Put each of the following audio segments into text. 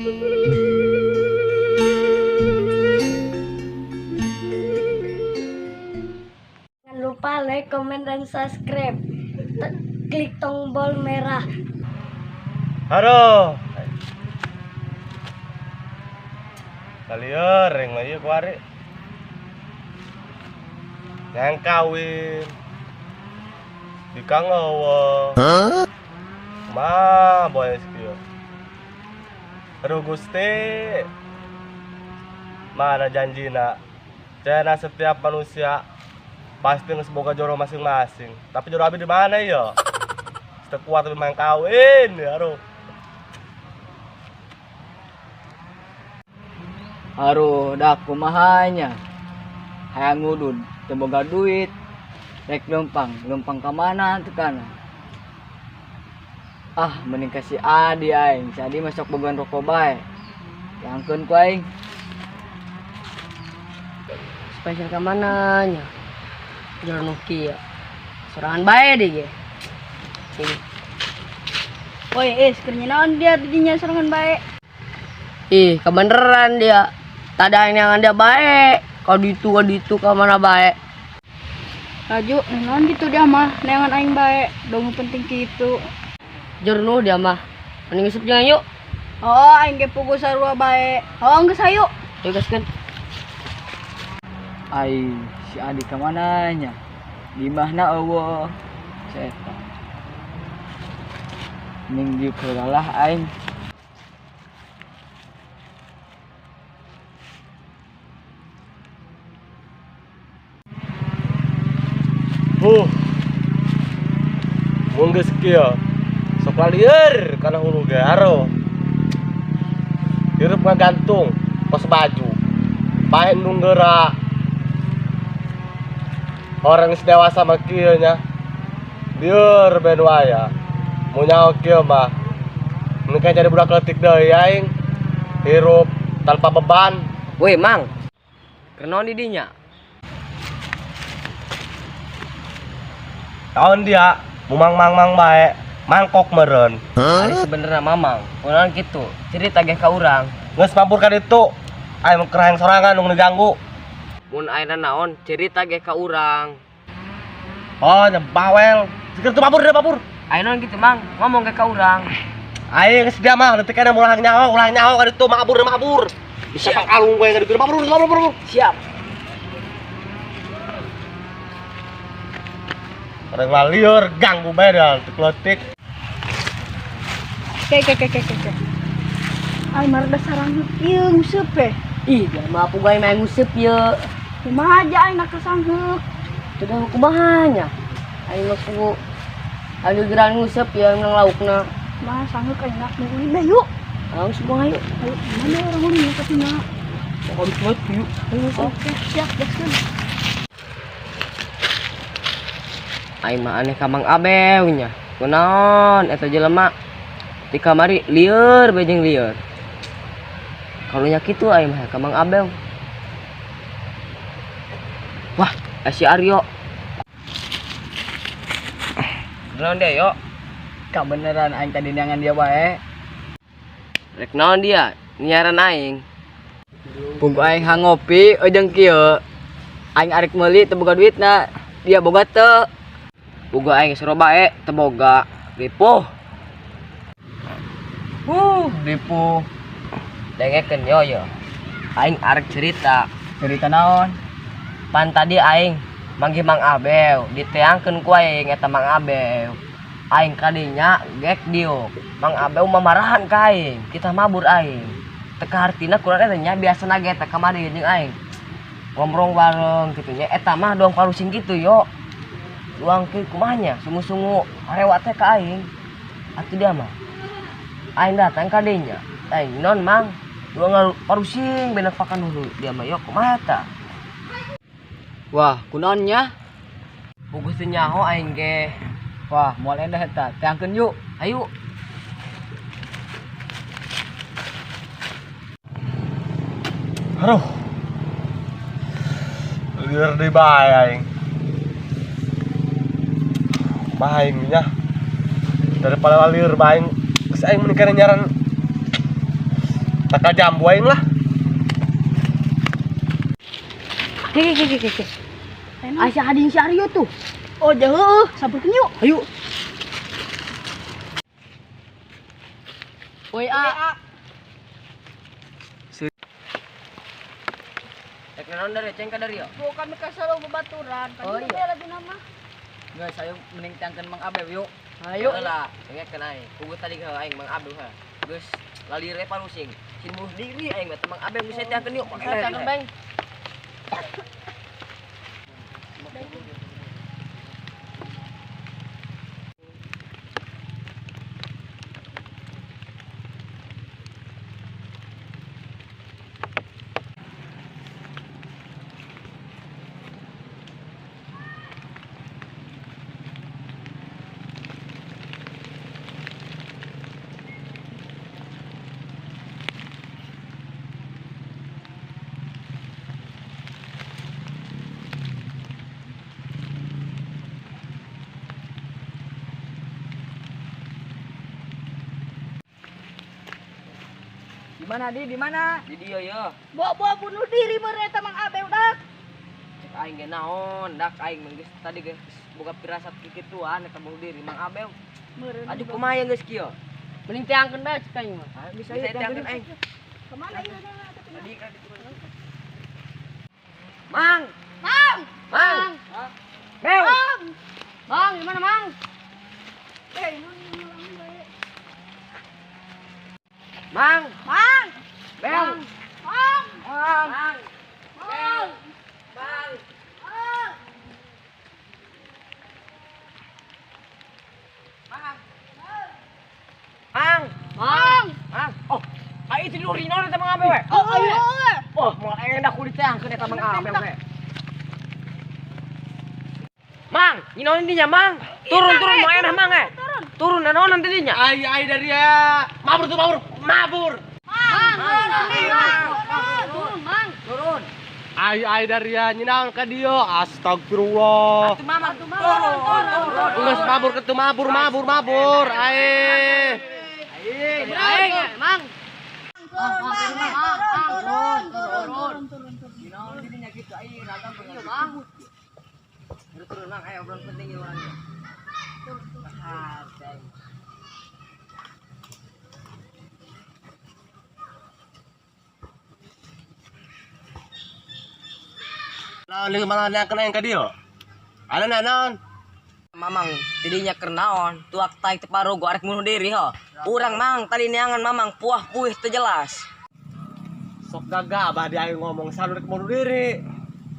Jangan lupa like, komen, dan subscribe. Klik tombol merah. Aduh. Kalian yang lagi kuari. Yang kawin. Di kang awa. Ma boy sekiyo. Aduh Gusti. Mana janji nak? Cina setiap manusia pasti semoga jodoh masing-masing. Tapi jodoh abi di mana ya? Sekuat tapi main kawin ya, aduh. Aduh, dah kumahanya. Hayang ngudud, teu boga duit. Rek lempang, lempang ka mana teu kana. Ah, mending ka si Adi aing. Si Adi masuk bogaan rokok bae. Yangkeun ku aing. Spesial ka mana nya? Jalan nu kieu. Sorangan bae deh ge. Sini. Woi, keur naon dia di dinya sorangan bae? Ih, kebeneran dia. Tada yang dia bae. Kau ditu ka mana bae. Laju, naon gitu dia mah, neangan aing bae. Dong penting kitu. Jernuh dia mah. Mending ngisup jangan yuk. Oh, aing ge puguh sarua bae. Oh, geus hayu. Yuk gaskeun. Ai, si Adi ka mana nya? Di mana eueuh? Seta. Mending diuk heula lah aing. Huh. Mun geus kieu. Sok lieur kana hulu ge aro. Hirup ngagantung kos baju. Pae nu geura. Orang geus dewasa mah kieu nya. Lieur bae nu aya. Mun nyaho kieu mah. Mun kayak jadi budak leutik deui aing. Hirup tanpa beban. Woi, Mang. Keur naon di dinya? Tahun dia mumang-mang-mang bae, mangkok meureun. Ari sebenerna Mamang, kunaon kitu? Cerita ge ka urang. Geus mabur ka ditu. Aing mah keur hayang sorangan nu diganggu. Mun aya naon, cerita ge ka urang. Oh, nya bawel. Seger tuh mabur dia mabur. Aya naon kitu, Mang? Ngomong ge ka urang. Aing geus dia mah leutik kana ulah nyaho ka ditu mabur mabur. Bisa kalung gue ka ditu mabur mabur mabur. Siap. Orang lieur ganggu bae dah leutik. Ke ke ke ke ke. Ai marda sarang ieu nguseup we. Ih, dia mah puguh aing mah nguseup ieu. Kumaha aja aing nak sanghek. Teu dah kumaha nya? Aing mah puguh anu geran nguseup ieu nang laukna. Mah sanghek aing nak ulin deh yuk. Langsung buang ayo. Ayo, mana orang ulin ya kasihna. Pokoknya yuk. Oke, siap gaskeun. Aing mah aneh ka Mang Abew nya. Kunaon eta jelema di kamari lieur bae jeung lieur. Karunya kitu aing mah ka Mang Abew. Wah, si Aryo. Naon dia, yo? Kabeneran aing tadi neangan dia bae. Rek naon dia? Nyiaran aing. Puguh aing hang ngopi jeung kieu. Aing arek meuli teu boga duitna. Dia boga teu. Boga aing geus bae teu boga. Ripuh. Ripuh. Dengekeun yo yo. Aing arek cerita. Cerita naon? Pan tadi aing manggih Mang Abew, diteangkeun ku aing eta Mang Abew. Aing kadinya gek diuk. Mang Abew mamarahan ka aing, kita mabur aing. Teu kahartina kurang eta nya biasana ge teh kamari jeung aing. Ngomrong bareng kitu nya eta mah doang parusing kitu yo. Luang kieu kumaha nya sungu-sungu arewat teh ka aing. Atuh dia mah. Aing datang ka dinya. Aing non Mang, doang parusing bener pakan hulu dia mah yo kumaha eta. Wah, kunaon nya? Puguh teu nyaho aing ge. Wah, moal endah eta. Teangkeun yuk. Ayo. Aduh. Lieur deui bae aing. Bae nya. Daripada lieur bae aing, geus aing mending kana nyaran. Taka jambu aing lah. Ke. Aisyah Adi si Aryo tuh. Oh jauh, samperkeun yuk. Ayo. Woi A. Rek naon dari ceng ka dari yo. Tuh kami kasaro babaturan. Oh, iya. Lagi nama. Geus ayo mending tangkeun Mang Abew yuk. Ayo. Lah, dengekeun aing. Kugu tadi ke aing Mang Abew ha. Geus lalire parusing. Sin bunuh diri aing mah Mang Abew geus teangkeun yuk. Teangkeun, Bang. Di mana Di? Di mana? Di dieu yo. Bawa-bawa bunuh diri meureun eta Mang Abew dak. Cek aing ge naon, dak aing mah geus tadi geus boga pirasat kikituan eta bunuh diri Mang Abew. Meureun. Aduh kumaha ya geus kieu? Mending teangkeun bae cek aing mah. Bisa teangkeun aing. Kemana ieu? Tadi kan Mang, Mang. Mang. Bew. Mang. Mang, di mana Mang? Mang, Mang. Bew. Mang. Mang. Mang. Mang. Mang. Mang. Mang. Mang. Oh, ai itu luri naon eta Mang Abew we? Oh, ayo. Oh, moal enak kudu diteangkeun eta Mang Abew we. Mang, nyinaon dinya Mang? Turun turun moal enak Mang eh. Turun naon nanti dinya? Ai ai dari ya. Mabur tuh mabur, mabur. Mang, turun, Mang. Turun, Mang. Turun. Ai ai dari ya nyinaon ka dieu. Astagfirullah. Atuh Mamang Turun, turun, turun. Geus mabur ketu mabur mabur mabur. Ai. Aing, Mang. Turun, Mang. Turun, turun, turun, turun, turun. Dinaon dinya kitu ai ragam Iya, Mang. Turun turun Mang, ayo obrolan penting ieu urang. Naon deui malah neangkeun aing ka dieu? Ada naon? Mamang tidinya keur naon, tuak taik teu parugo arek bunuh diri ho. Urang Mang tadi neangan Mamang puah puih teu jelas. Sok gagah abah di aing ngomong salu rek bunuh diri.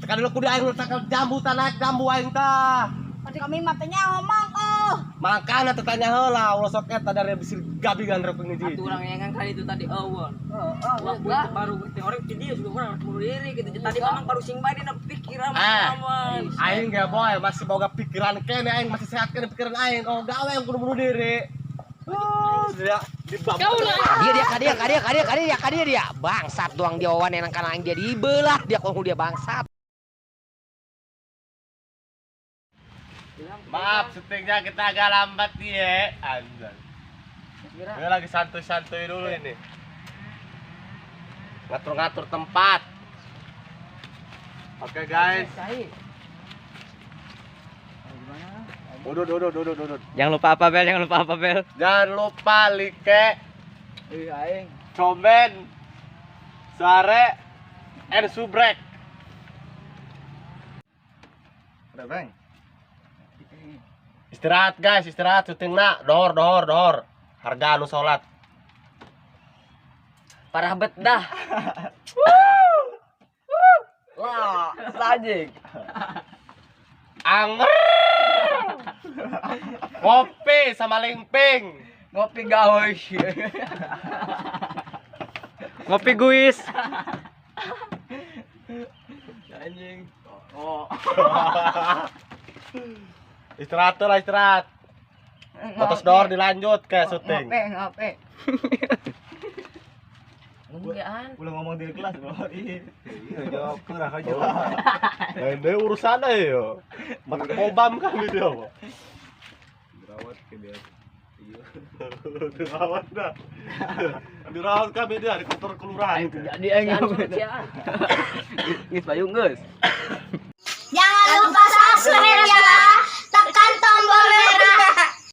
Tekan dulu kudu aing takal jambu tah naik jambu aing tah. Tadi kami matanya ngomong, oh. Makana teu tanya heula ulah sok eta dari bisi gabingan rek ngiji. Atuh urang neangan kali itu tadi eueun. Tuak puih teu parugo teh orang ti dieu juga urang arek bunuh diri gitu. Tadi Mamang parusing bae dina pikiran Mamang. Aing ge boy masih boga pikiran kene aing masih sehat kene pikiran aing. Oh gawe aing kudu bunuh diri. Oh, dia dibab. Dia dia bangsat doang dia wawan enak kan aing dia dibelah dia kalau dia bangsat. Maaf, syutingnya kita agak lambat nih ya. Anjay. Ini lagi santuy-santuy dulu ini. Ngatur-ngatur tempat. Oke guys. Udut, udut, udut, udut. Jangan lupa apa Bel? Jangan lupa apa Bel? Jangan lupa like, Ih aing. komen, share, and subrek. Udah bang. Istirahat guys, istirahat syuting nak. Dohor, dohor, dohor. Harga anu sholat. Parah bet dah. Wah, sajik. Anger. Ngopi sama lingping. Ngopi gawe. Ngopi guis. Anjing. Oh. Istirahat tuh lah istirahat. Batas dor dilanjut ke syuting. Ngopi, ngopi. Ngomong Ulah ngomong di kelas, bro. Iya, jawab kurang aja. Lain deh urusan aja yo. Mata kobam kan dia. Jerawat ke dia. Iya. Dirawat dah. Dirawat kami dia di kantor kelurahan. Aing teu jadi aing. Sian, surut sian. Geus payung geus. Jangan lupa